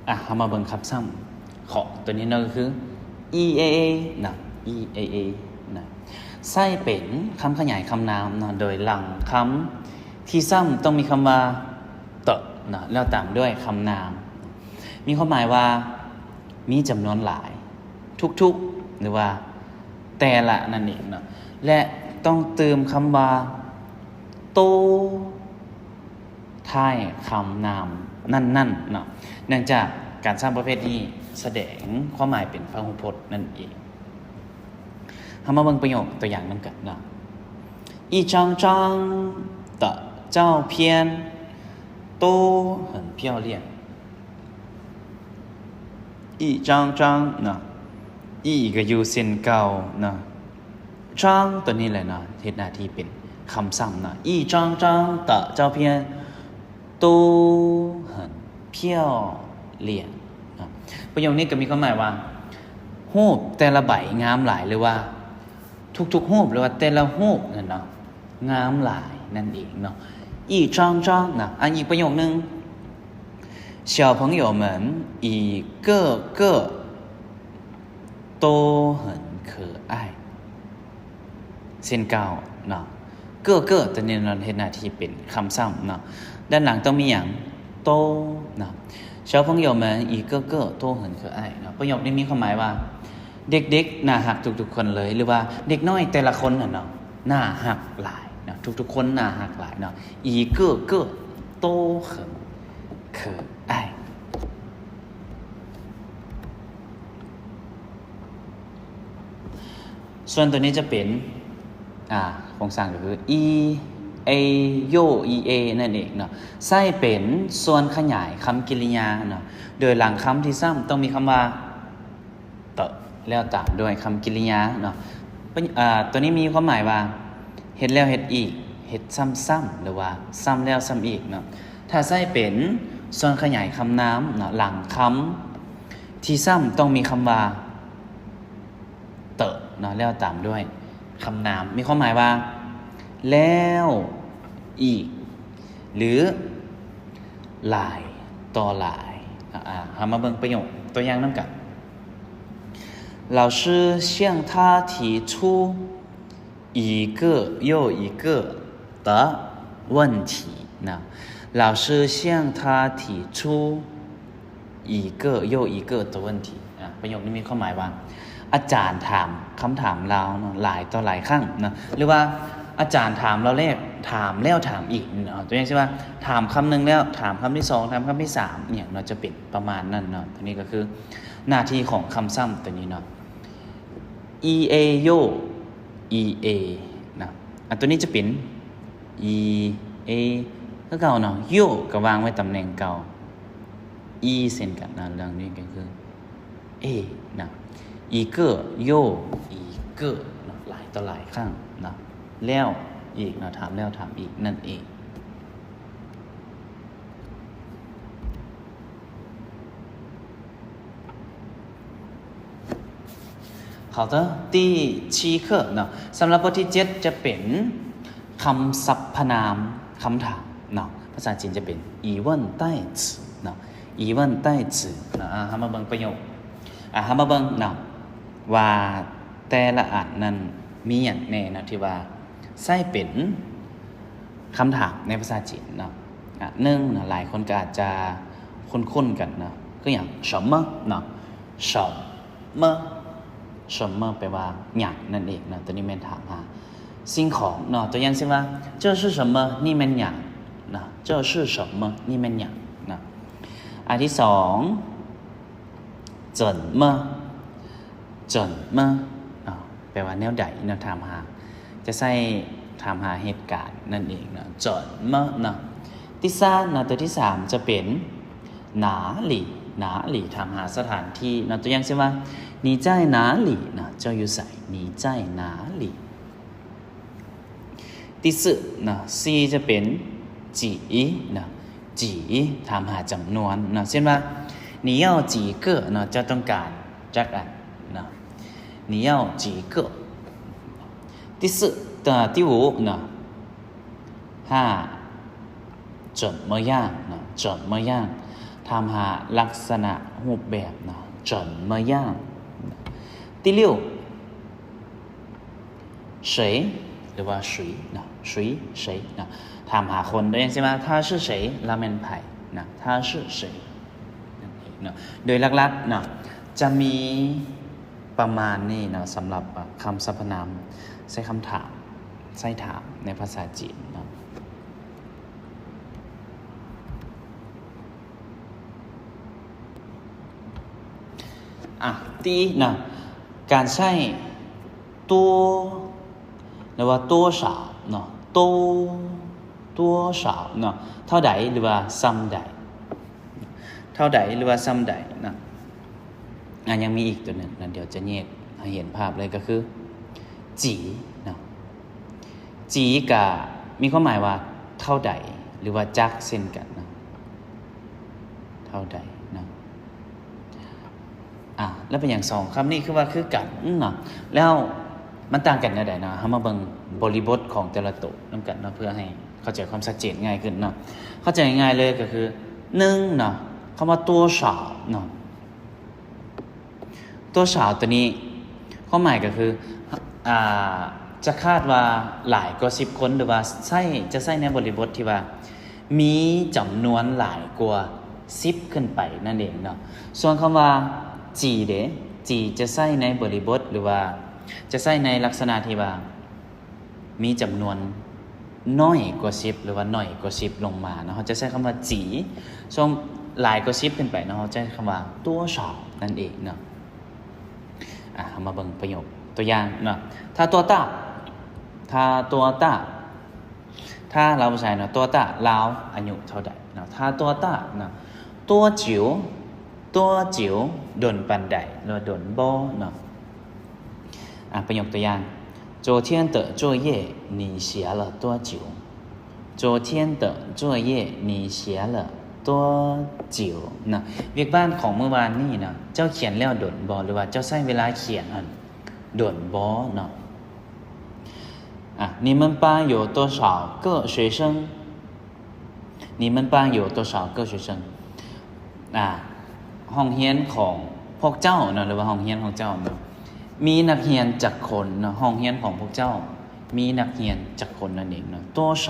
ອ່ະ ເຮົາມາເບິ່ງຄຳຊ້ຳ ຂໍ້ຕົວນີ້ເນາະ ກໍຄື ອີເອເອ ນະ ອີເອເອ ນະ ໃຊ້ເປັນຄຳຂະຫຍາຍຄຳນາມເນາະ ໂດຍຫຼັງຄຳທີ່ຊ້ຳຕ້ອງມີຄຳວ່າ ເຕີ ນະ ແລ້ວຕາມດ້ວຍຄຳນາມ ມີຄວາມໝາຍວ່າ ມີຈຳນວນຫຼາຍ ທຸກໆ ຫຼືວ່າ ແຕ່ລະ ນັ້ນເອງເນາະ ແລະ ຕ້ອງຕື່ມຄຳວ່າ ໂຕ ທ້າຍຄຳນາມນັ້ນໆ ເນາະ ເນື່ອງຈາກການຊ້ຳປະເພດນີ້ສະແດງຄວາມໝາຍເປັນພະຫູພົດນັ້ນເອງ. ເຮົາມາເບິ່ງປະໂຫຍກຕົວຢ່າງນຳກັນເນາະ 一张张的照片都很漂亮 一张张 ເນາະ 一 ກໍຢູ່ເຊັ່ນເກົ່າເນາະ 张 ຕົວນີ້ແຫຼະເນາະ ເຮັດໜ້າທີ່ເປັນຄຳຊ້ຳເນາະ 一张张的照片都很漂亮 ເນາະ ປະໂຫຍກນີ້ກໍມີຄວາມໝາຍວ່າ ຮູບແຕ່ລະໃບງາມຫຼາຍ ຫຼືວ່າທຸກໆຮູບ ຫຼືວ່າແຕ່ລະຮູບນັ້ນເນາະ ງາມຫຼາຍນັ້ນເອງເນາະ 一张张 ນະ ອັນອີກປະໂຫຍກໜຶ່ງ 小朋友们一个个都很可爱 ເຊັ່ນເກົ່າເນາະ 个个 ຕົວນີ້ເນາະ ເຮັດໜ້າທີ່ເປັນຄຳຊ້ຳເນາະ ດ້ານຫຼັງຕ້ອງມີຫຍັງ 都 ເນາະ 小朋友们一个个都很可爱 ເນາະ ປະໂຫຍກນີ້ມີຄວາມໝາຍວ່າ ເດັກໆໜ້າຮັກທຸກໆຄົນເລີຍ ຫຼືວ່າເດັກນ້ອຍແຕ່ລະຄົນຫັ້ນເນາະ ໜ້າຮັກຫຼາຍເນາະ ທຸກໆຄົນໜ້າຮັກຫຼາຍເນາະ 一个个都很可爱 ສ່ວນຕົວນີ້ຈະເປັນ ອ່າ ໂຄງສ້າງກໍຄື ອີ ເອ ໂຢ ອີ ເອ ນັ້ນເອງເນາະ ໃຊ້ເປັນສ່ວນຂະຫຍາຍຄຳກິລິຍາເນາະ ໂດຍຫຼັງຄຳທີ່ຊ້ຳຕ້ອງມີຄຳວ່າ ເຕີ ແລ້ວຕາມດ້ວຍຄຳກິລິຍາເນາະ ເປັນ ອ່າ ຕົວນີ້ມີຄວາມໝາຍວ່າ ເຮັດແລ້ວເຮັດອີກ ເຮັດຊ້ຳໆ ຫຼືວ່າຊ້ຳແລ້ວຊ້ຳອີກເນາະ ຖ້າໃຊ້ເປັນສ່ວນຂະຫຍາຍຄຳນາມເນາະ ຫຼັງຄຳທີ່ຊ້ຳຕ້ອງມີຄຳວ່າ ເຕີ ເນາະ ແລ້ວຕາມດ້ວຍຄຳນາມ ມີຄວາມໝາຍວ່າ ແລ້ວອີກ ຫຼື ຫຼາຍຕໍ່ຫຼາຍ ອ່າ ເຮົາມາເບິ່ງປະໂຫຍກຕົວຢ່າງນຳກັນ 老师向他提出一个又一个的问题 ນະ 老师向他提出一个又一个的问题 ອ່າ ປະໂຫຍກນີ້ມີຄວາມໝາຍວ່າ ອາຈານຖາມຄຳຖາມລາວເນາະ ຫຼາຍຕໍ່ຫຼາຍຄັ້ງເນາະ ຫຼືວ່າອາຈານຖາມລາວແລ້ວ ຖາມແລ້ວຖາມອີກເນາະ ຕົວຢ່າງເຊັ່ນວ່າ ຖາມຄຳໜຶ່ງແລ້ວ ຖາມຄຳທີສອງ ຖາມຄຳທີສາມ ອີ່ຫຍັງເນາະ ຈະເປັນປະມານນັ້ນເນາະ ຕົວນີ້ກໍຄືໜ້າທີ່ຂອງຄຳຊ້ຳຕົວນີ້ເນາະ อีเอโย อีเอ ນະ ອັນຕົວນີ້ຈະເປັນ อีเอ ຄືເກົ່າເນາະ โย ກໍວາງໄວ້ຕຳແໜ່ງເກົ່າ อี ເຊັ່ນກັນນະ ເລື່ອງນີ້ກໍຄື เอ ນະ 一个又一个 ນະ ຫຼາຍຕໍ່ຫຼາຍຄັ້ງນະ ແລ້ວອີກນະ ຖາມແລ້ວຖາມອີກນັ້ນເອງ 好的 第七课 ເນາະ ສຳລັບບົດທີເຈັດ ຈະເປັນຄຳສັບພະນາມຄຳຖາມເນາະ ພາສາຈີນຈະເປັນ 疑问代词 ເນາະ 疑问代词 ເນາະ ອ່າ ເຮົາມາເບິ່ງປະໂຫຍກ ອ່າ ເຮົາມາເບິ່ງເນາະ ວ່າແຕ່ລະອັນນັ້ນມີຫຍັງແດ່ເນາະ ທີ່ວ່າໃຊ້ເປັນ ຄຳຖາມໃນພາສາຈີນເນາະ ອ່ະ ໜຶ່ງເນາະ ຫຼາຍຄົນກໍອາດຈະຄຸ້ນໆກັນເນາະ ຄືຫຍັງ 什么 ເນາະ 什么 什么 ແປວ່າຫຍັງນັ້ນເອງເນາະ ຕົວນີ້ແມ່ນຖາມຫາສິ່ງຂອງເນາະ ຕົວຢ່າງເຊັ່ນວ່າ 这是什么 ນີ້ແມ່ນຫຍັງເນາະ 这是什么 ນີ້ແມ່ນຫຍັງເນາະ ອັນທີສອງ 怎么 怎么 ເນາະ ແປວ່າແນວໃດເນາະ ຖາມຫາ ຈະໃຊ້ຖາມຫາເຫດການນັ້ນເອງເນາະ 怎么 ເນາະ 第三 ເນາະ ຕົວທີສາມຈະເປັນ 哪里 哪里 ຖາມຫາສະຖານທີ່ເນາະ ຕົວຢ່າງເຊັ່ນວ່າ 你在哪里 ເນາະ ເຈົ້າຢູ່ໃສ 你在哪里 第四 ເນາະ ສີ່ຈະເປັນ 几 ເນາະ 几 ຖາມຫາຈຳນວນເນາະ ເຊັ່ນວ່າ 你要几个 ເນາະ ເຈົ້າຕ້ອງການຈັກອັນເນາະ 你要几个 第四 ເອີ່ 第五 ເນາະ ห้า 怎么样 ເນາະ 怎么样 ຖ ຖາມຫາລັກສະນະຮູບແບບເນາະ 怎么样。第六 谁 ຫຼືວ່າ 谁 ເນາະ 谁 谁 ເນາະ ຖາມຫາຄົນ ໂດຍຢ່າງເຊັ່ນວ່າ 他是谁 ລາວແມ່ນໃຜ ເນາະ 他是谁 ນັ້ນເອງເນາະ. ໂດຍຫຼັກໆເນາະ ຈະມີປະມານນີ້ເນາະ ສຳລັບຄຳສັບພະນາມໃຊ້ຄຳຖາມ ໃຊ້ຖາມໃນພາສາຈີນເນາະ. ອ່ະ ທີ່ເນາະ ການໃຊ້ 多 ຫຼືວ່າ 多少 ເນາະ 多 多少 ເນາະ ເທົ່າໃດ ຫຼືວ່າ ສ່ຳໃດ ເທົ່າໃດ ຫຼືວ່າ ສ່ຳໃດ ເນາະ. ອ່ະ ຍັງມີອີກຕົວໜຶ່ງເນາະ ດຽວຈະແຍກໃຫ້ເຫັນພາບເລີຍ ກໍຄື 几 ເນາະ. 几 ກະມີຄວາມໝາຍວ່າເທົ່າໃດ ຫຼືວ່າຈັກເຊັ່ນກັນເນາະ ເທົ່າໃດເນາະ. ອ່າ ແລ້ວເປັນຫຍັງສອງຄຳນີ້ຄືວ່າຄືກັນເນາະ ແລ້ວມັນຕ່າງກັນແນວໃດເນາະ? ເຮົາມາເບິ່ງບໍລິບົດຂອງແຕ່ລະໂຕນຳກັນເນາະ ເພື່ອໃຫ້ເຂົ້າໃຈຄວາມຊັດເຈນງ່າຍຂຶ້ນເນາະ. ເຂົ້າໃຈງ່າຍໆເລີຍກໍຄື ໜຶ່ງ ເນາະ ຄຳວ່າ 多少 ເນາະ 多少 ຕົວນີ້ ຄວາມໝາຍກໍຄື ອ່າ ຈະຄາດວ່າຫຼາຍກວ່າສິບຄົນ ຫຼືວ່າໃຊ້ ຈະໃຊ້ໃນບໍລິບົດທີ່ວ່າມີຈຳນວນຫຼາຍກວ່າສິບຂຶ້ນໄປນັ້ນເອງເນາະ. ສ່ວນຄຳວ່າ 几 ເດ 几 ຈະໃຊ້ໃນບໍລິບົດ ຫຼືວ່າຈະໃຊ້ໃນລັກສະນະທີ່ວ່າ ມີຈຳນວນໜ້ອຍກວ່າສິບ ຫຼືວ່າໜ້ອຍກວ່າສິບລົງມາເນາະ ເຮົາຈະໃຊ້ຄຳວ່າ 几 ສ່ວນຫຼາຍກວ່າສິບຂຶ້ນໄປເນາະ ເຮົາໃຊ້ຄຳວ່າ 多少 ນັ້ນເອງເນາະ. ອ່ະ ເຮົາມາເບິ່ງປະໂຫຍກຕົວຢ່າງເນາະ 他多大 他多大 他 ລາວຜູ້ຊາຍເນາະ 多大 ລາວອາຍຸເທົ່າໃດເນາະ 他多大 ເນາະ 多久 多久 ດົນປານໃດ ຫຼືວ່າດົນບໍ່ເນາະ. ອ່ະ ປະໂຫຍກຕົວຢ່າງ 昨天的作业你写了多久 昨天的作业你写了多久 ນະ ວຽກບ້ານຂອງມື້ວານນີ້ນະ ເຈົ້າຂຽນແລ້ວດົນບໍ່ ຫຼືວ່າເຈົ້າໃຊ້ເວລາຂຽນຫັ້ນດົນບໍ່ເນາະ. ອ່ະ 你们班有多少个学生 你们班有多少个学生 ອ່າ ຫ້ອງຮຽນຂອງພວກເຈົ້າເນາະ ຫຼືວ່າຫ້ອງຮຽນຂອງເຈົ້າເນາະ ມີນັກຮຽນຈັກຄົນເນາະ ຫ້ອງຮຽນຂອງພວກເຈົ້າມີນັກຮຽນຈັກຄົນນັ້ນເອງເນາະ 多少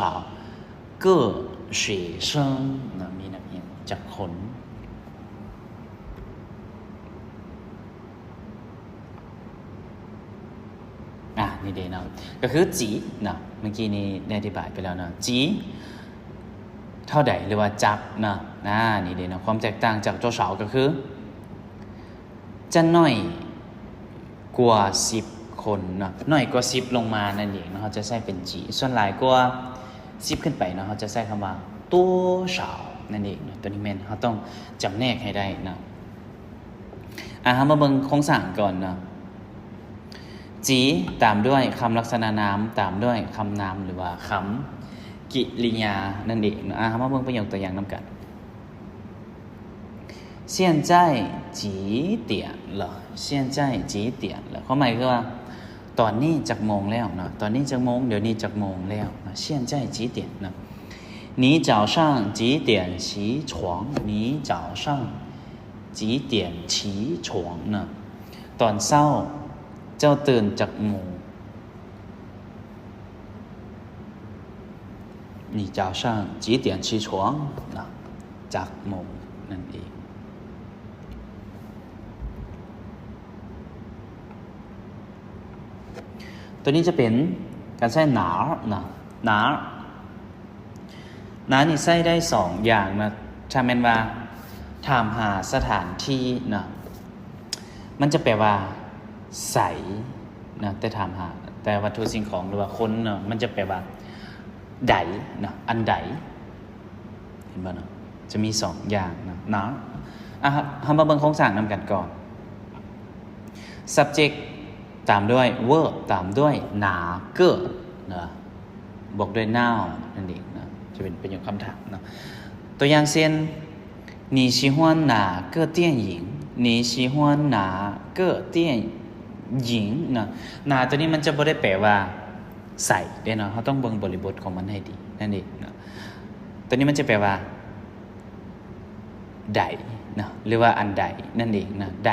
个学生 ເນາະ ມີນັກຮຽນຈັກຄົນ. ອ່າ ນີ້ເດ້ເນາະ ກໍຄື 几 ເນາະ ເມື່ອກີ້ນີ້ໄດ້ອະທິບາຍໄປແລ້ວເນາະ 几 ເທົ່າໃດ ຫຼືວ່າຈັກເນາະ. ອ່າ ນີ້ເດ້ເນາະ ຄວາມແຕກຕ່າງຈາກ 多少 ກໍຄື ຈະໜ້ອຍກວ່າສິບຄົນເນາະ ໜ້ອຍກວ່າສິບລົງມານັ້ນເອງເນາະ ເຮົາຈະໃຊ້ເປັນ 几 ສ່ວນຫຼາຍກວ່າສິບຂຶ້ນໄປເນາະ ເຮົາຈະໃຊ້ຄຳວ່າ 多少 ນັ້ນເອງເນາະ. ຕົວນີ້ແມ່ນເຮົາຕ້ອງຈຳແນກໃຫ້ໄດ້ເນາະ. ອ່າ ເຮົາມາເບິ່ງໂຄງສ້າງກ່ອນເນາະ 几 ຕາມດ້ວຍຄຳລັກສະນະນາມ ຕາມດ້ວຍຄຳນາມ ຫຼືວ່າຄຳກິລິຍານັ້ນເອງເນາະ. ອ່າ ເຮົາມາເບິ່ງປະໂຫຍກຕົວຢ່າງນຳກັນ 现在几点了 现在几点了 ຄວາມໝາຍຄືວ່າ ຕອນນີ້ຈັກໂມງແລ້ວເນາະ ຕອນນີ້ຈັກໂມງ ດຽວນີ້ຈັກໂມງແລ້ວເນາະ 现在几点 ເນາະ. 你早上几点起床 你早上几点起床 ເນາະ ຕອນເຊົ້າເຈົ້າຕື່ນຈັກໂມງ 你早上几点起床 ເນາະ ຈັກໂມງນັ້ນເອງ. ຕົວນີ້ຈະເປັນການໃຊ້ 哪儿 ເນາະ 哪儿 哪儿 ນີ້ໃຊ້ໄດ້ສອງຢ່າງເນາະ ຖ້າແມ່ນວ່າຖາມຫາສະຖານທີ່ເນາະ ມັນຈະແປວ່າໃສເນາະ ແຕ່ຖາມຫາ ແຕ່ວັດຖຸສິ່ງຂອງ ຫຼືວ່າຄົນເນາະ ມັນຈະແປວ່າໃດເນາະ ອັນໃດ ເຫັນບໍ່ເນາະ ຈະມີສອງຢ່າງເນາະ 哪儿 ອ່ະ ເຮົາມາເບິ່ງໂຄງສ້າງນຳກັນກ່ອນ subject ຕາມດ້ວຍ verb ຕາມດ້ວຍ 哪个 ເນາະ ບວກດ້ວຍ 哪儿 ນັ້ນເອງເນາະ ຈະເປັນປະໂຫຍກຄຳຖາມເນາະ. ຕົວຢ່າງເຊັ່ນ 你喜欢哪个电影 你喜欢哪个电影 ເນາະ 哪儿 ຕົວນີ້ມັນຈະບໍ່ໄດ້ແປວ່າໃສເດ້ເນາະ ເຮົາຕ້ອງເບິ່ງບໍລິບົດຂອງມັນໃຫ້ດີນັ້ນເອງເນາະ. ຕົວນີ້ມັນຈະແປວ່າ ໃດເນາະ ຫຼືວ່າອັນໃດນັ້ນເອງເນາະ ໃດ.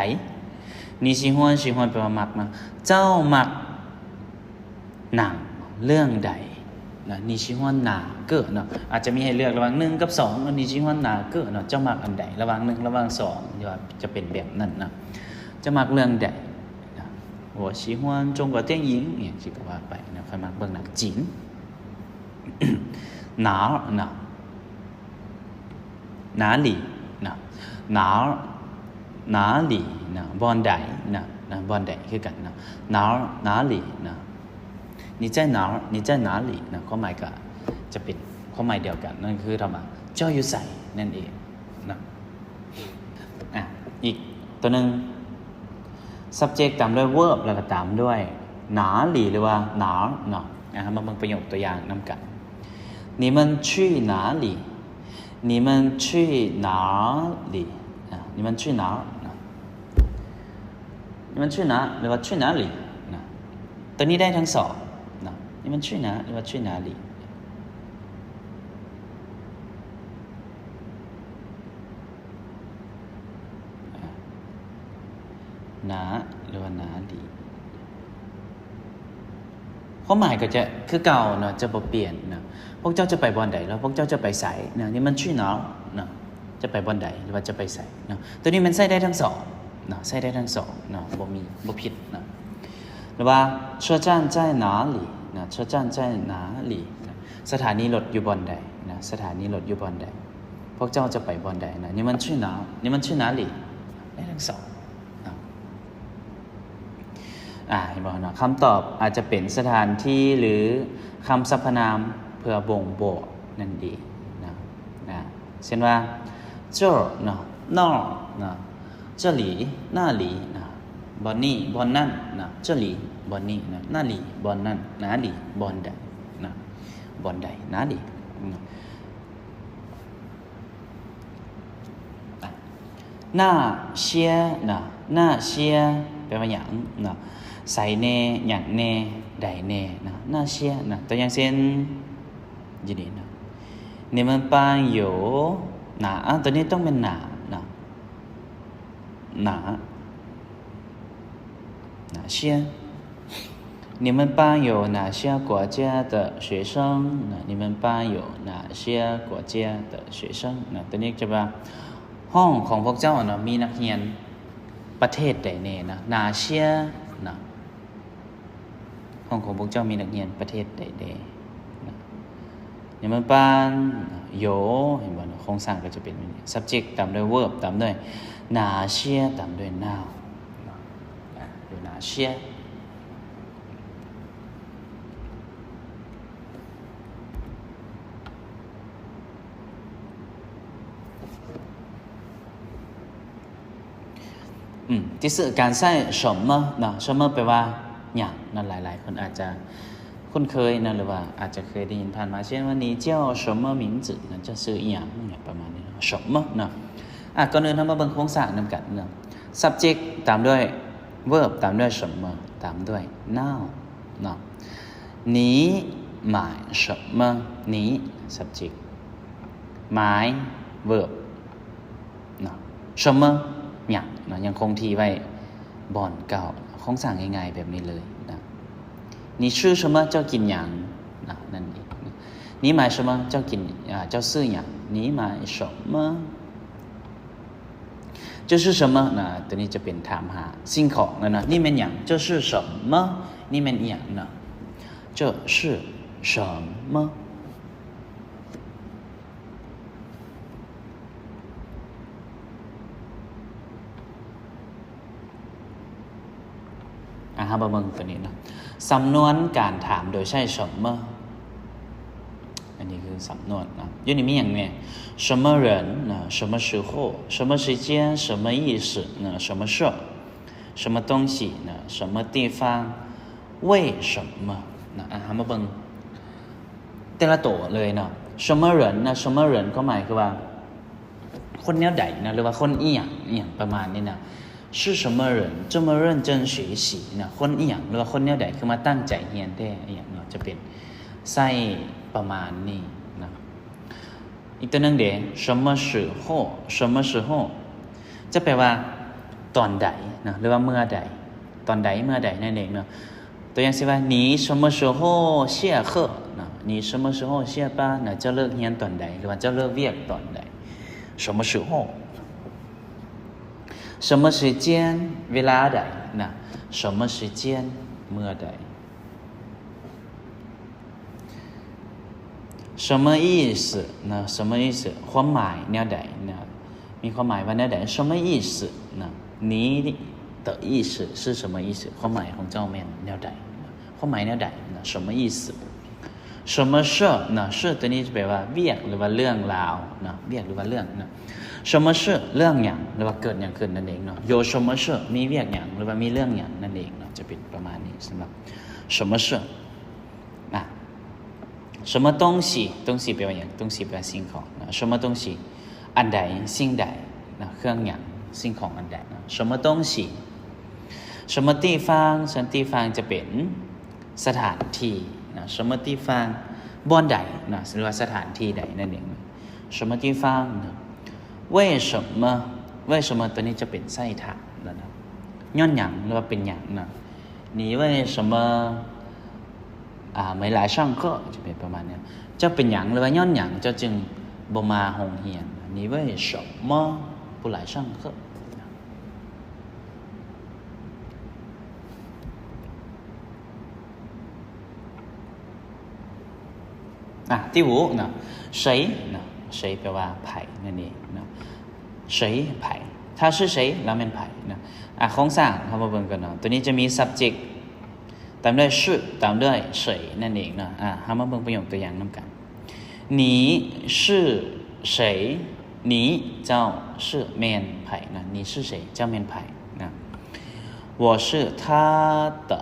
你喜欢 喜欢 ແປວ່າມັກເນາະ ເຈົ້າມັກໜັງເລື່ອງໃດເນາະ. 你喜欢哪个 ເນາະ ອາດຈະມີໃຫ້ເລືອກລະຫວ່າງໜຶ່ງກັບສອງເນາະ. 你喜欢哪个 ເນາະ ເຈົ້າມັກອັນໃດ ລະຫວ່າງໜຶ່ງ ລະຫວ່າງສອງ ທີ່ວ່າຈະເປັນແບບນັ້ນເນາະ. ເຈົ້າມັກເລື່ອງໃດເນາະ. 我喜欢中国电影 ອີ່ຫຍັງຊີ້ກໍວ່າໄປເນາະ. ຂ້ອຍມັກເບິ່ງໜັງຈີນ. 哪儿 ເນາະ 哪里 ນະ 哪儿 哪里 ນະ ບ່ອນໃດ ນະ ນະ ບ່ອນໃດຄືກັນນະ 哪儿 哪里 ນະ. 你在哪儿 你在哪里 ນະ ຄວາມໝາຍກໍຈະເປັນຄວາມໝາຍດຽວກັນ ນັ້ນຄືຖາມວ່າເຈົ້າຢູ່ໃສນັ້ນເອງນະ. ອ່ະ ອີກຕົວໜຶ່ງ subject ຕາມດ້ວຍ verb ແລ້ວກໍຕາມດ້ວຍ 哪里 ຫຼືວ່າ 哪儿 ເນາະ. ອ່ະ ເຮົາມາເບິ່ງປະໂຫຍກຕົວຢ່າງນຳກັນ. 你们去哪里 你们去哪里 ນະ 你们去哪儿 ນະ 你们去哪 ຫຼືວ່າ 去哪里 ນະ. ຕົວນີ້ໄດ້ທັງສອງນະ 你们去哪 ຫຼືວ່າ 去哪里 ນະ ຫຼືວ່າ 哪里. ຄວາມໝາຍກໍຈະຄືເກົ່າເນາະ ຈະບໍ່ປ່ຽນເນາະ. ພວກເຈົ້າຈະໄປບ່ອນໃດ ຫຼືພວກເຈົ້າຈະໄປໃສເນາະ. 你们去哪儿 ເນາະ ຈະໄປບ່ອນໃດ ຫຼືວ່າຈະໄປໃສເນາະ. ຕົວນີ້ມັນໃຊ້ໄດ້ທັງສອງເນາະ ໃຊ້ໄດ້ທັງສອງເນາະ ບໍ່ມີ ບໍ່ຜິດເນາະ. ຫຼືວ່າ 车站在哪里 ນະ 车站在哪里 ນະ ສະຖານີລົດຢູ່ບ່ອນໃດນະ ສະຖານີລົດຢູ່ບ່ອນໃດ. ພວກເຈົ້າຈະໄປບ່ອນໃດນະ. 你们去哪 你们去哪里 ໄດ້ທັງສອງເນາະ. ອ່າ ເຫັນບໍ່ເນາະ ຄຳຕອບອາດຈະເປັນສະຖານທີ່ ຫຼື ຄຳສັບພະນາມເພື່ອບົ່ງບອກນັ້ນເອງນະ. ນະ ເຊັ່ນວ່າ 这儿 ເນາະ 那儿 ເນາະ 这里 那里 ນະ ບ່ອນນີ້ ບ່ອນນັ້ນນະ 这里 ບ່ອນນີ້ນະ 那里 ບ່ອນນັ້ນ 哪里 ບ່ອນໃດນະ ບ່ອນໃດ 哪里 ນະ. 那些 ນະ 那些 ແປວ່າຫຍັງນະ ໃສແດ່ ຫຍັງແດ່ ໃດແດ່ນະ 那些 ນະ. ຕົວຢ່າງເຊັ່ນ ຢູ່ນີ້ນະ 你们班有哪 ອາ ຕົວນີ້ຕ້ອງແມ່ນ 哪 ນະ 哪 哪些 你们班有哪些国家的学生 ນະ 你们班有哪些国家的学生 ນະ. ຕົວນີ້ຈະວ່າ ຫ້ອງຂອງພວກເຈົ້າເນາະ ມີນັກຮຽນປະເທດໃດແດ່ນະ 哪些 ນະ ຫ້ອງຂອງພວກເຈົ້າມີນັກຮຽນປະເທດໃດແດ່ນະ. 你们班有 ເຫັນບໍ່ເນາະ ໂຄງສ້າງກໍຈະເປັນແບບນີ້ subject ຕາມດ້ວຍ verb ຕາມດ້ວຍ 哪些 ຕາມດ້ວຍ noun ນະ 有哪些 ອືມ ທີ່ສຸດ ການໃຊ້ 什么 ເນາະ 什么 ແປວ່າຫຍັງເນາະ. ຫຼາຍໆຄົນອາດຈະຄຸ້ນເຄີຍເນາະ ຫຼືວ່າອາດຈະເຄີຍໄດ້ຍິນຜ່ານມາ ເຊັ່ນວ່າ 你叫什么名字 ນະ ເຈົ້າຊື່ຫຍັງ ຫຍັງປະມານນີ້ເນາະ 什么 ເນາະ. ອ່ະ ກ່ອນອື່ນເຮົາມາເບິ່ງໂຄງສ້າງນຳກັນເນາະ subject ຕາມດ້ວຍ verb ຕາມດ້ວຍ 什么 ຕາມດ້ວຍ noun ເນາະ. 你买什么 你 subject 买 verb ເນາະ 什么 ຫຍັງເນາະ ຍັງຄົງທີ່ໄວ້ບ່ອນເກົ່າ ໂຄງສ້າງງ່າຍໆແບບນີ້ເລີຍນະ. 你吃什么 ເຈົ້າກິນຫຍັງນະ ນັ້ນເອງ. 你买什么 ເຈົ້າກິນ ອ່າ ເຈົ້າຊື້ຫຍັງ. 你买什么 这是什么 ນະ ຕົວນີ້ຈະເປັນຖາມຫາສິ່ງຂອງແລ້ວນະ. ນີ້ແມ່ນຫຍັງ 这是什么 ນີ້ແມ່ນອີ່ຫຍັງນະ 这是什么. ອ່າ ເຮົາມາເບິ່ງຕົວນີ້ເນາະ ສຳນວນການຖາມໂດຍໃຊ້ 什么 ອັນນີ້ຄືສຳນວນເນາະ. ຢູ່ນີ້ມີຫຍັງແດ່ 什么人 ນະ 什么时候 什么时间 什么意思 ນະ 什么事 什么东西 ນະ 什么地方 为什么 ນະ. ອ່າ ເຮົາມາເບິ່ງ ແຕ່ລະໂຕເລີຍເນາະ 什么人 ນະ 什么人 ຄວາມໝາຍຄືວ່າຄົນແນວໃດນະ ຫຼືວ່າຄົນອີ່ຫຍັງ ອີ່ຫຍັງປະມານນີ້ນະ. 是什么人 这么认真学习 ນະ ຄົນອີ່ຫຍັງ ຫຼືວ່າຄົນແນວໃດ ຄືມາຕັ້ງໃຈຮຽນແທ້ ອີ່ຫຍັງເນາະ ຈະເປັນໃຊ້ປະມານນີ້ນະ. ອີກຕົວໜຶ່ງເດ 什么时候 什么时候 ຈະແປວ່າຕອນໃດເນາະ ຫຼືວ່າເມື່ອໃດ ຕອນໃດເມື່ອໃດນັ້ນເອງເນາະ. ຕົວຢ່າງເຊັ່ນວ່າ 你什么时候下课 ເນາະ 你什么时候下班 ນະ ເຈົ້າເລີກຮຽນຕອນໃດ ຫຼືວ່າເຈົ້າເລີກວຽກຕອນໃດ. 什么时候 什么时间 ເວລາໃດນະ 什么时间 ເມື່ອໃດ. 什么意思呢 什么意思 ຄວາມໝາຍແນວໃດນະ ມີຄວາມໝາຍວ່າແນວໃດ. 什么意思呢 你的意思是什么意思 ຄວາມໝາຍຂອງເຈົ້າແມ່ນແນວໃດນະ ຄວາມໝາຍແນວໃດນະ 什么意思. 什么事呢 事 ຕົວນີ້ຈະແປວ່າວຽກ ຫຼືວ່າເລື່ອງລາວນະ ວຽກ ຫຼືວ່າເລື່ອງນະ. 什么事 ເລື່ອງຫຍັງ ຫຼືວ່າເກີດຫຍັງຂຶ້ນນັ້ນເອງເນາະ. 有什么事 ມີວຽກຫຍັງ ຫຼືວ່າມີເລື່ອງຫຍັງນັ້ນເອງເນາະ ຈະເປັນປະມານນີ້ສຳລັບ 什么事 ນະ. 什么东西 东西 ແປວ່າຫຍັງ 东西 ແປວ່າສິ່ງຂອງນະ. 什么东西 ອັນໃດ ສິ່ງໃດນະ ເຄື່ອງຫຍັງ ສິ່ງຂອງອັນໃດນະ. 什么东西 什么地方 什么地方 ຈະເປັນສະຖານທີ່ນະ 什么地方 ບ່ອນໃດນະ ຫຼືວ່າສະຖານທີ່ໃດນັ້ນເອງ. 什么地方呢 为什么 为什么 ຕົວນີ້ຈະເປັນໃຊ້ຖາມນະ ຍ້ອນຫຍັງ ຫຼືວ່າເປັນຫຍັງນະ. 你为什么 ອ່າ 没来上课 ຈະເປັນປະມານນີ້ ເຈົ້າເປັນຫຍັງ ຫຼືວ່າຍ້ອນຫຍັງເຈົ້າຈຶ່ງບໍ່ມາໂຮງຮຽນ. 你为什么不来上课 ອ່ະ 第五ນະ 谁ນະ 谁 ແປວ່າໃຜນັ້ນເອງນະ. 谁 ໃຜ 他是谁 ລາວແມ່ນໃຜນະ. ອ່ະ ໂຄງສ້າງເຮົາມາເບິ່ງກັນເນາະ ຕົວນີ້ຈະມີ subject ຕາມດ້ວຍ 是 ຕາມດ້ວຍ 谁 ນັ້ນເອງເນາະ. ອ່າ ເຮົາມາເບິ່ງປະໂຫຍກຕົວຢ່າງນຳກັນ. 你是谁 你 ເຈົ້າ 是 ແມ່ນໃຜນະ. 你是谁 ເຈົ້າແມ່ນໃຜນະ. 我是他的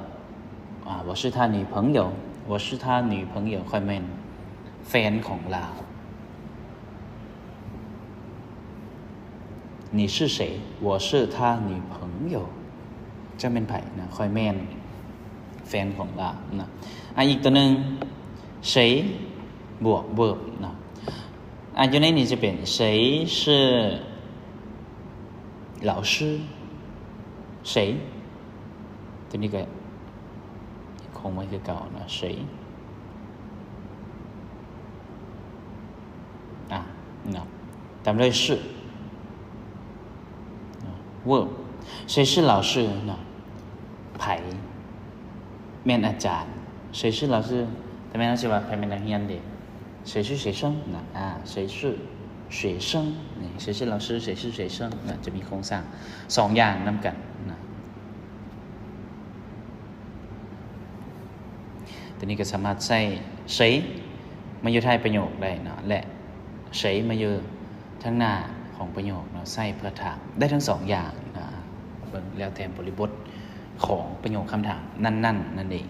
ອ່າ 我是他女朋友 我是他女朋友 ຂ້ອຍແມ່ນແຟນຂອງລາວ. 你是谁 我是他女朋友 ເຈົ້າແມ່ນໃຜນະ. ຂ້ອຍແມ່ນແຟນຂອງລາວນະ. ອ່າ ອີກຕົວໜຶ່ງ 谁 ບວກ verb ນະ. ອ່າ ຢູ່ໃນນີ້ຈະເປັນ 谁是老师 谁 ຕົວນີ້ກໍຄົງໄວ້ຄືເກົ່ານະ 谁 ອ່າ ນະ ຕາມດ້ວຍ 是 verb 谁是老师 ນະ ໃຜແມ່ນອາຈານ. 谁是老师 ແຕ່ແມ່ນເຮົາຊິວ່າໃຜແມ່ນນັກຮຽນເດ. 谁是学生 ນະ ອ່າ 谁是学生 ນີ້ 谁是老师 谁是学生 ນະ ຈະມີໂຄງສ້າງສອງຢ່າງນຳກັນນະ. ຕົວນີ້ກໍສາມາດໃຊ້谁 ມາຢູ່ທ້າຍປະໂຫຍກໄດ້ເນາະ ແລະ 谁 ມາຢູ່ທາງໜ້າຂອງປະໂຫຍກເນາະ ໃຊ້ເພື່ອຖາມໄດ້ທັງສອງຢ່າງນະ. ເບິ່ງແລ້ວແຕ່ບໍລິບົດຂອງປະໂຫຍກຄຳຖາມນັ້ນໆ ນັ້ນເອງ.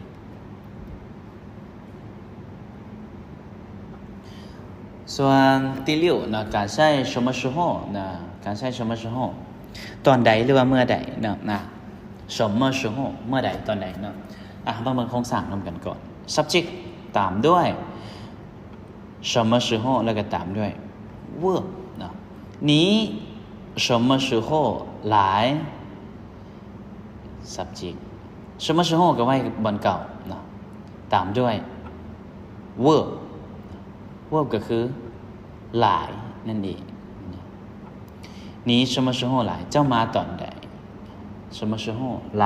ສ່ວນທີຫົກນະ ການໃຊ້什么时候ນະ ການໃຊ້什么时候 ຕອນໃດ ຫຼືວ່າເມື່ອໃດເນາະ ນະ. 什么时候 ເມື່ອໃດ ຕອນໃດເນາະ. ອ່ະ ເຮົາມາເບິ່ງໂຄງສ້າງນຳກັນກ່ອນ. subject ຕາມດ້ວຍ什么时候 ແລ້ວກໍຕາມດ້ວຍ verb ເນາະ. 你什么时候来 subject 什么时候 ກໍໄວ້ບ່ອນເກົ່າເນາະ ຕາມດ້ວຍ verb verb ກໍຄື来 ນັ້ນເອງ. 你什么时候来 ເຈົ້າມາຕອນໃດ. 什么时候来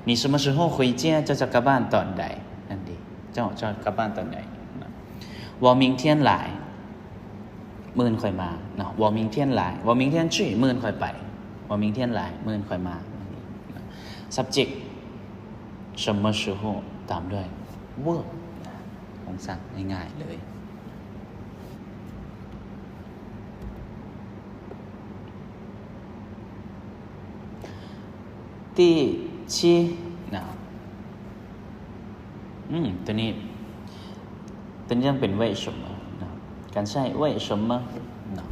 你什么时候回家 ເຈົ້າຈະກັບບ້ານຕອນໃດນັ້ນເອງ. ເຈົ້າ ເຈົ້າກັບບ້ານຕອນໃດ. 我明天来 ມື້ອື່ນຂ້ອຍມາເນາະ. 我明天来 我明天去 ມື້ອື່ນຂ້ອຍໄປ. 我明天来 ມື້ອື່ນຂ້ອຍມາ. subject什么时候 ຕາມດ້ວຍ verb ນະ. ໂຄງສ້າງງ່າຍໆເລີຍ. ທີເຈັດນະ ອືມ ຕົວນີ້ ຕົວນີ້ຕ້ອງເປັນ为什么ນະ ການໃຊ້为什么ນະ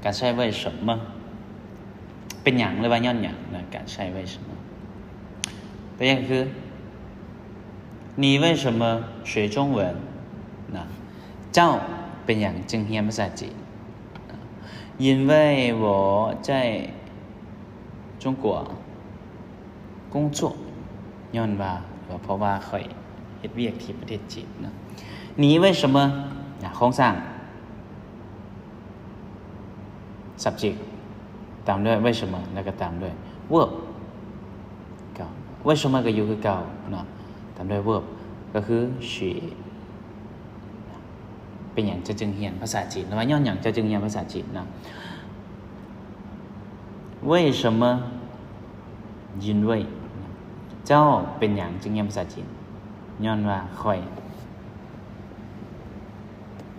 ການໃຊ້为什么 ເປັນຫຍັງ ຫຼືວ່າຍ້ອນຫຍັງນະ ການໃຊ້为什么 ຕົວຢ່າງຄື 你为什么学中文 ນະ ເຈົ້າ ເປັນຫຍັງຈຶ່ງຮຽນພາສາຈີນ? 因为我在中国工作 ຍ້ອນວ່າ ເພາະວ່າຂ້ອຍເຮັດວຽກທີ່ປະເທດຈີນເນາະ. 你为什么 ໂຄງສ້າງ subject ຕາມດ້ວຍ为什么 ແລ້ວກໍຕາມດ້ວຍ verb ກໍ为什么 ກໍຢູ່ຄືເກົ່າເນາະ ຕາມດ້ວຍ verb ກໍຄື学 ເປັນຫຍັງເຈົ້າຈຶ່ງຮຽນພາສາຈີນ ຫຼືວ່າຍ້ອນຫຍັງເຈົ້າຈຶ່ງຮຽນພາສາຈີນເນາະ. 为什么 因为 ເຈົ້າເປັນຫຍັງຈຶ່ງຮຽນພາສາຈີນ? ຍ້ອນວ່າຂ້ອຍ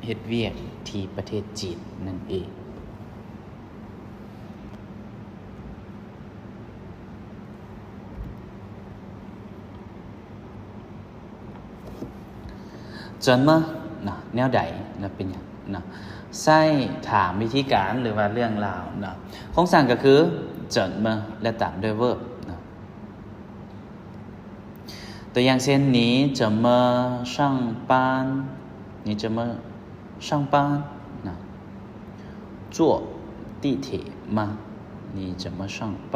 ເຮັດວຽກທີ່ປະເທດຈີນນັ້ນເອງ. 怎么 ນະ ແນວໃດ ນະ ເປັນຫຍັງ ນະ ໃຊ້ຖາມວິທີການ ຫຼືວ່າເລື່ອງລາວ ນະ. ໂຄງສ້າງກໍຄື 怎么 ແລະ ຕາມດ້ວຍ verb ນະ. ຕົວຢ່າງເຊັ່ນ 你怎么上班? 你怎么上班 ນະ. 坐地铁吗? 你怎么上班?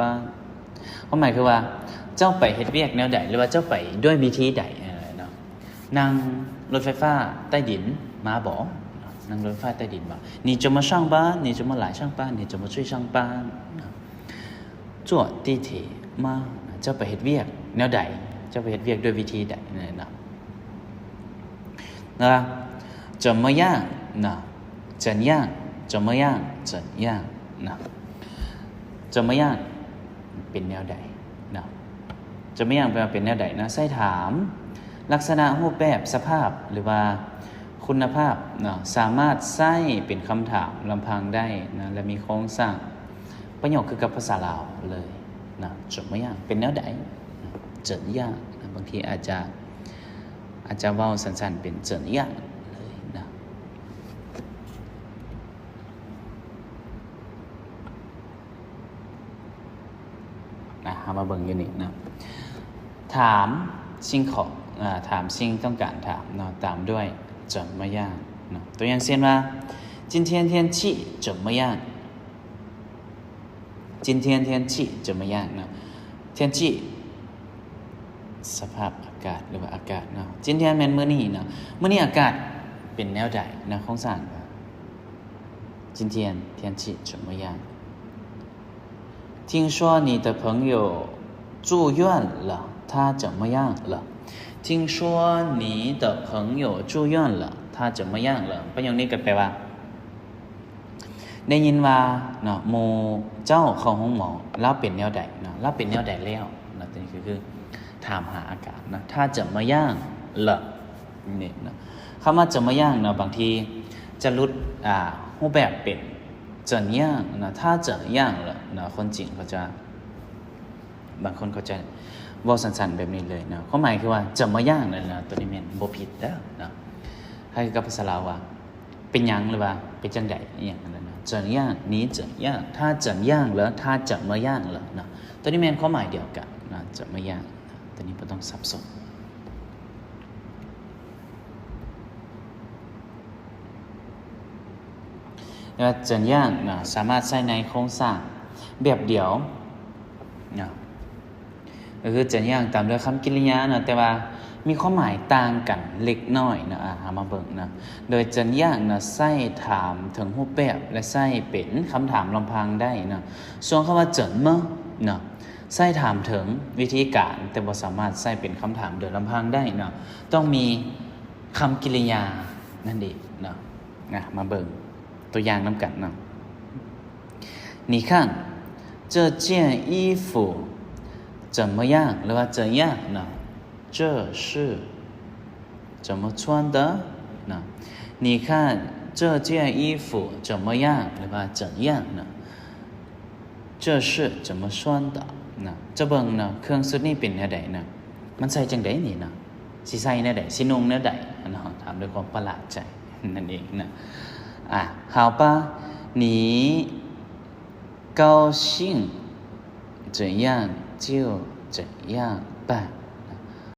ຄວາມໝາຍຄືວ່າ ເຈົ້າໄປເຮັດວຽກແນວໃດ ຫຼືວ່າເຈົ້າໄປດ້ວຍວິທີໃດ ເອີ ເນາະ. ນັ່ງລົດໄຟຟ້າໃຕ້ດິນມາບໍ? ນັ່ງລົດໄຟຟ້າໃຕ້ດິນບໍ? 你怎么上班? 你怎么来上班? 你怎么去上班? 坐地铁吗? ເຈົ້າໄປເຮັດວຽກແນວໃດ? ເຈົ້າໄປເຮັດວຽກດ້ວຍວິທີໃດ? ນັ້ນນະ 怎么样 ນະ 怎样 怎么样 怎样 ນະ. 怎么样 ເປັນແນວໃດ ນະ. 怎么样 ແປວ່າເປັນແນວໃດ ນະ. ໃຊ້ຖາມ ລັກສະນະ ຮູບແບບ ສະພາບ ຫຼືວ່າຄຸນນະພາບ ນະ ສາມາດໃຊ້ເປັນຄຳຖາມລຳພັງໄດ້ ນະ ແລະ ມີໂຄງສ້າງປະໂຫຍກຄືກັບພາສາລາວເລີຍ ນະ. 怎么样 ເປັນແນວໃດ? 怎样 ນະ. ບາງທີອາດຈະ ອາດຈະເວົ້າສັ້ນໆ ເປັນ 怎样 ເລີຍ ນະ. ນະ ເຮົາມາເບິ່ງຢູ່ນີ້ນະ ຖາມສິ່ງຂອງ ອາ ຖາມສິ່ງຕ້ອງການຖາມເນາະ ຕາມດ້ວຍ 怎么样 ເນາະ. ຕົວຢ່າງເຊັ່ນວ່າ 今天天气怎么样? 今天天气怎么样 ເນາະ. 天气 ສະພາບອາກາດ ຫຼືວ່າອາກາດເນາະ. 今天 ແມ່ນມື້ນີ້ເນາະ ມື້ນີ້ອາກາດເປັນແນວໃດ ນະ. ໂຄງສ້າງວ່າ 今天天气怎么样? 听说你的朋友住院了，他怎么样了？听说你的朋友住院了，他怎么样了？ ປະໂຫຍກນີ້ກໍແປວ່າ ໄດ້ຍິນວ່າເນາະ ໝູ່ເຈົ້າເຂົ້າໂຮງໝໍ ລາວເປັນແນວໃດເນາະ ລາວເປັນແນວໃດແລ້ວເນາະ. ຕົວນີ້ກໍຄືຖາມຫາອາການເນາະ 他怎么样了 ນີ້ເນາະ. ຄຳວ່າ 怎么样 ເນາະ ບາງທີຈະຫຼຸດ ອາ ຮູບແບບເປັນ 怎样 ເນາະ 他怎样了 ເນາະ. ຄົນຈີນເຂົາຈະ ບາງຄົນເຂົາຈະເວົ້າສັ້ນໆແບບນີ້ເລີຍເນາະ ຄວາມໝາຍຄືວ່າ 怎么样 ນັ້ນນະ. ຕົວນີ້ແມ່ນບໍ່ຜິດເດີເນາະ ຄ້າຍກັບພາສາລາວວ່າ ເປັນຫຍັງ ຫຼືວ່າເປັນຈັ່ງໃດ ອີ່ຫຍັງນັ້ນນະ. 怎样 你怎样 他怎样了 他怎么样了 ເນາະ. ຕົວນີ້ແມ່ນຄວາມໝາຍດຽວກັນນະ 怎么样 ຕົວນີ້ບໍ່ຕ້ອງສັບສົນ. ແລ້ວ 怎样 ນະ ສາມາດໃຊ້ໃນໂຄງສ້າງແບບດຽວນະ ກໍຄື 怎样 ຕາມດ້ວຍຄຳກິລິຍາເນາະ ແຕ່ວ່າມີຄວາມໝາຍຕ່າງກັນເລັກນ້ອຍເນາະ. ອາ ເຮົາມາເບິ່ງເນາະ ໂດຍ 怎样 ນະ ໃຊ້ຖາມເຖິງຮູບແບບ ແລະ ໃຊ້ເປັນຄຳຖາມລຳພັງໄດ້ເນາະ. ສ່ວນຄຳວ່າ 怎么 ເນາະ ໃຊ້ຖາມເຖິງວິທີການ ແຕ່ບໍ່ສາມາດໃຊ້ເປັນຄຳຖາມໂດຍລຳພັງໄດ້ເນາະ ຕ້ອງມີຄຳກິລິຍານັ້ນເອງເນາະ. ອາ ມາເບິ່ງຕົວຢ່າງນຳກັນເນາະ. 你看，这件衣服怎么样 ຫຼືວ່າ 怎样 ເນາະ. 这是怎么穿的 ເນາະ. 你看，这件衣服怎么样 ຫຼືວ່າ 怎样 ເນາະ. 这是怎么穿的 ນະ ຈະເບິ່ງເນາະ ເຄື່ອງຊຸດນີ້ເປັນແນວໃດນະ ມັນໃສ່ຈັ່ງໃດນີ້ນະ ຊິໃສ່ແນວໃດ ຊິນຸ່ງແນວໃດເນາະ ຖາມດ້ວຍຄວາມປະຫຼາດໃຈນັ້ນເອງນະ. ອາ 好吧 你高兴怎样就怎样吧